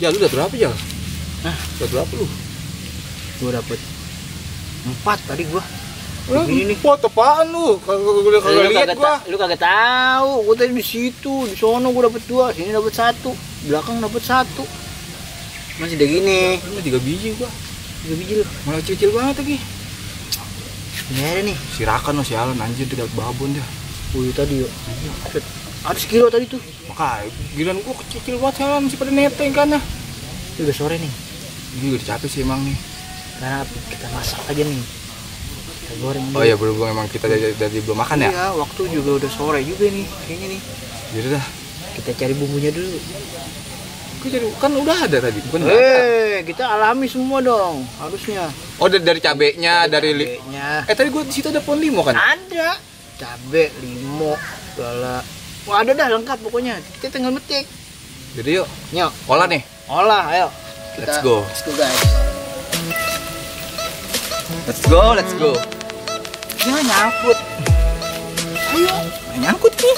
Ya lu udah berapa ya? Hah? Udah berapa lu? Gua dapet 4 tadi gua. Ini nih. Foto apaan lu? Kagak lihat gua. Lu kagak tahu. Gua tadi di situ, di sono gua dapet 2, sini dapet 1, belakang dapet 1. Masih udah gini. Ini 3 biji gua. 3 biji lu. Malah kecil banget lagi. Ini ada nih. Sirakan lo sialan anjir tuh dapat babon dah. Wih tadi yuk. Ada sekilo tadi tuh. Makanya giliran gua kecil banget sialan masih pada neteng kan ya. Ini udah sore nih. Ini udah capek sih emang nih. Karena kita masak aja nih. Kita goreng. Oh iya berhubung emang kita dari belum makan ya? Iya, waktu juga udah sore juga nih kayaknya nih. Jadi dah. Kita cari bumbunya dulu. Kan udah ada tadi, bukan? Kita alami semua dong, harusnya. Oh dari cabenya, dari cabenya. Tadi gua di situ ada pohon limo kan? Ada. Cabe, limo, segala. Wah, ada dah lengkap pokoknya. Kita tinggal metik. Jadi yuk. Nyok. Olah nih. Olah, ayo. Let's go. Let's go guys. Let's go. Jangan nyangkut. Ayo, nyangkut nih.